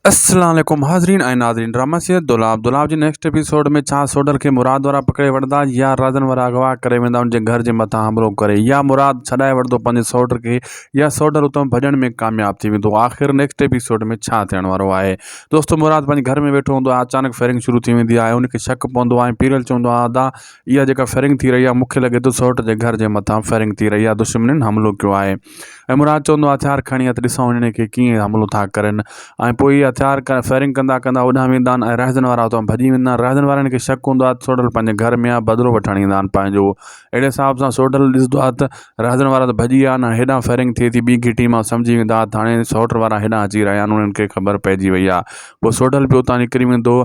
السلام عليڪم حاضرين ۽ ناظرين ڊراما سيريل دولاب دولاب جي نيڪسٽ ايپيسوڊ ۾ ڇا سوڍل کي مراد وارا پڪڙي وٺندا يا رازن وارا اغوا ڪري ويندا ان جي گهر جي مٿان حملو ڪري يا مراد ڇڏائي وٺندو پنهنجي سوٽ کي يا سوڍل اتان ڀڄڻ ۾ ڪامياب ٿي ويندو آخر نيڪسٽ ايپيسوڊ ۾ ڇا ٿيڻ وارو آهي دوستو مراد پنهنجي گهر ۾ ويٺو هوندو آهي اچانڪ فائرنگ شروع ٿي ويندي آهي ان کي شڪ پوندو آهي پيرل چوندو آهي ادا اها جيڪا فائرنگ ٿي رهي آهي مونکي لڳي ٿو سوٽ جي گهر جي مٿان فائرنگ ٿي رهي آهي دشمنن حملو ڪيو آهي ۽ مراد چوندو آهي هٿيار کڻي اچ ڏسون هنن کي ڪيئن حملو ٿا ڪرن ۽ پوء اهي هٿيار فائرنگ ڪندا ڪندا هوڏانهن ويندا آهن ۽ رهزن وارا اتان ڀڄي ويندا آهن رهزن وارن کي شڪ هوندو آهي ته سوڍل پنهنجي گهر ۾ آهي بدلو وٺڻ ايندا آهن پنهنجو اهڙي حساب سان سوڍل ڏسندو آهي ته رهزن وارا ته ڀڄي ويا آهن هاڻي هيڏانهن فائرنگ ٿئي ٿي ٻي گهٽي مان سمجهي ويندا ته هاڻي سوڍل وارا هيڏانهن اچي رهيا آهن انهن کي خبر پئجي وئي آهي پوء سوڍل به اتان نڪري ويندو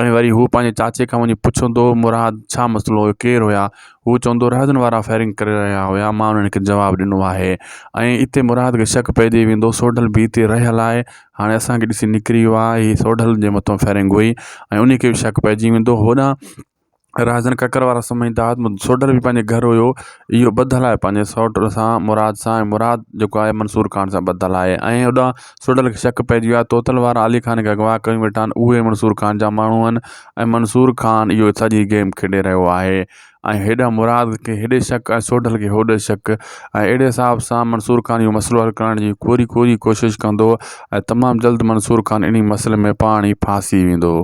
۽ وري هو پنهنجي چاچي کان وڃي پڇندو مراد ڇا مسئلو هيو ڪير هيا هو چوندو رهزن وارا فائرنگ ڪري رهيا هيا مان انهن کي جواب ڏنو آهي ۽ اتي مراد کي شڪ پئجي ويندو سوڍل به اتي رهيل آهي هاڻي اسان کي ڏسي نڪري ويو آهي هي سوڍل جي مٿان فائرنگ هئي ۽ انهي کي به شڪ پئجي ويندو هوڏانهن رهزن ڪڪر وارا سمجهندا هئا ته سوڍل به پنهنجي گهر هيو اهو ٻڌل آهي پنهنجي سئوٽ سان مراد سان ۽ مراد جيڪو آهي منصور خان سان ٻڌل آهي ۽ هوڏانهن سوڍل کي شڪ پئجي ويو آهي توتل وارا علي خان کي اغوا ڪيون ويٺا آهن اهي منصور خان جا ماڻهو آهن ۽ منصور خان اهو سڄي گيم کيڏي رهيو آهي ۽ هيڏانهن مراد کي هيڏي شڪ ۽ سوڍل کي هوڏي شڪ ۽ اهڙي حساب سان منصور خان اهو مسئلو حل ڪرڻ جي پوري پوري ڪوشش ڪندو ۽ تمام جلد منصور خان انهي مسئلي ۾ پاڻ ئي ڦاسي ويندو.